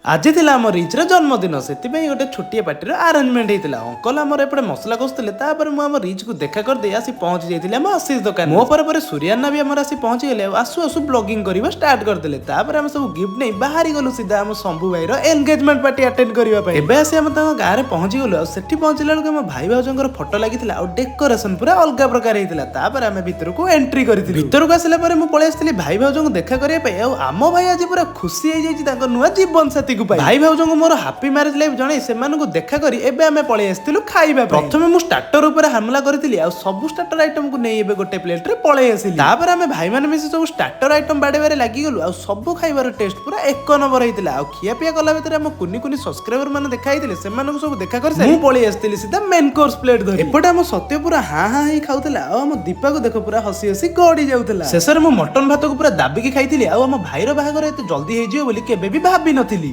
ଆଜି ଥିଲା ଆମ ରିଚ୍ର ଜନ୍ମଦିନ। ସେଥିପାଇଁ ଗୋଟେ ଛୋଟିଆ ପାର୍ଟିର ଆରେଞ୍ଜମେଣ୍ଟ ହେଇଥିଲା। ଅଙ୍କଲ ଆମର ଏପଟେ ମସଲା କଷୁଥିଲେ। ତାପରେ ମୁଁ ଆମ ରିଚ୍କୁ ଦେଖା କରିଦେଇ ଆସି ପହଞ୍ଚି ଯାଇଥିଲି ଆମ ଆଶିଷ ଦୋକାନ। ମୋ ପରେ ପରେ ସୂର୍ୟାନ୍ନା ବି ଆମର ଆସି ପହଞ୍ଚିଗଲେ ଆଉ ଆସୁ ଆସୁ ବ୍ଲଗିଂ କରିବା ଷ୍ଟାର୍ଟ କରିଦେଲେ। ତାପରେ ଆମେ ସବୁ ଗିଫ୍ଟ ନେଇ ବାହାରି ଗଲୁ ସିଧା ଆମ ଶମ୍ଭୁ ଭାଇର ଏନଗେଜମେଣ୍ଟ ପାର୍ଟି ଆଟେଣ୍ଡ କରିବା ପାଇଁ। ଏବେ ଆସି ଆମେ ତାଙ୍କ ଗାଁରେ ପହଞ୍ଚି ଗଲୁ ଆଉ ସେଠି ପହଞ୍ଚିଲା ବେଳକୁ ଆମ ଭାଇ ଭାଉଜଙ୍କର ଫଟୋ ଲାଗିଥିଲା ଆଉ ଡେକୋରେସନ ପୁରା ଅଲଗା ପ୍ରକାର ହେଇଥିଲା। ତାପରେ ଆମେ ଭିତରକୁ ଏଣ୍ଟ୍ରି କରିଥିଲୁ। ଭିତରକୁ ଆସିଲା ପରେ ମୁଁ ପଳେଇ ଆସିଥିଲି ଭାଇ ଭାଉଜଙ୍କୁ ଦେଖା କରିବା ପାଇଁ। ଆଉ ଆମ ଭାଇ ଆଜି ପୁରା ଖୁସି ହେଇଯାଇଛି ତାଙ୍କ ନୂଆ ଜୀବନ ସାଥୀକୁ ପାଇ। ଭାଇ ଭାଉଜଙ୍କୁ ମୋର ହାପି ମ୍ୟାରେଜ ଲାଇଫ ଜଣେଇ, ସେମାନଙ୍କୁ ଦେଖା କରି ଏବେ ଆମେ ପଳେଇ ଆସିଥିଲୁ ଖାଇବା ପାଇଁ। ପ୍ରଥମେ ମୁଁ ଷ୍ଟାର୍ଟର ଉପରେ ହାମଲା କରିଥିଲି ଆଉ ସବୁ ଷ୍ଟାର୍ଟର ଆଇଟମକୁ ନେଇ ଏବେ ଗୋଟେ ପ୍ଲେଟରେ ପଳେଇ ଆସିଲି। ତାପରେ ଆମେ ଭାଇମାନେ ମିଶି ସବୁ ଷ୍ଟାର୍ଟର ଆଇଟମ ବାଡେଇବାରେ ଲାଗିଗଲୁ ଆଉ ସବୁ ଖାଇବାର ଟେଷ୍ଟ ପୁରା ଏକ ନମ୍ବର ହେଇଥିଲା। ଆଉ ଖିଆ ପିଆ କଲା ଭିତରେ ଆମ କୁନି କୁନି ସବସ୍କ୍ରାଇବର ମାନେ ଦେଖା ହେଇଥିଲେ। ସେମାନଙ୍କୁ ସବୁ ଦେଖା କରି ମୁଁ ପଳେଇ ଆସିଥିଲି ସିଧା ମେନ୍ କୋର୍ସ ପ୍ଲେଟ ଧରି। ଏପଟେ ଆମ ସତ୍ୟ ପୁରା ହାଁ ହାଁ ହେଇ ଖାଉଥିଲା ଆଉ ଆମ ଦୀପାକୁ ଦେଖ, ପୁରା ହସି ହସି ଗଡି ଯାଉଥିଲା। ଶେଷରେ ମୁଁ ମଟନ ଭାତକୁ ପୁରା ଦାବିକି ଖାଇଥିଲି ଆଉ ଆମ ଭାଇର ବାହାଘର ଏତେ ଜଲ୍ଦି ହେଇଯିବ ବୋଲି କେବେ ବି ଭାବି ନଥିଲି।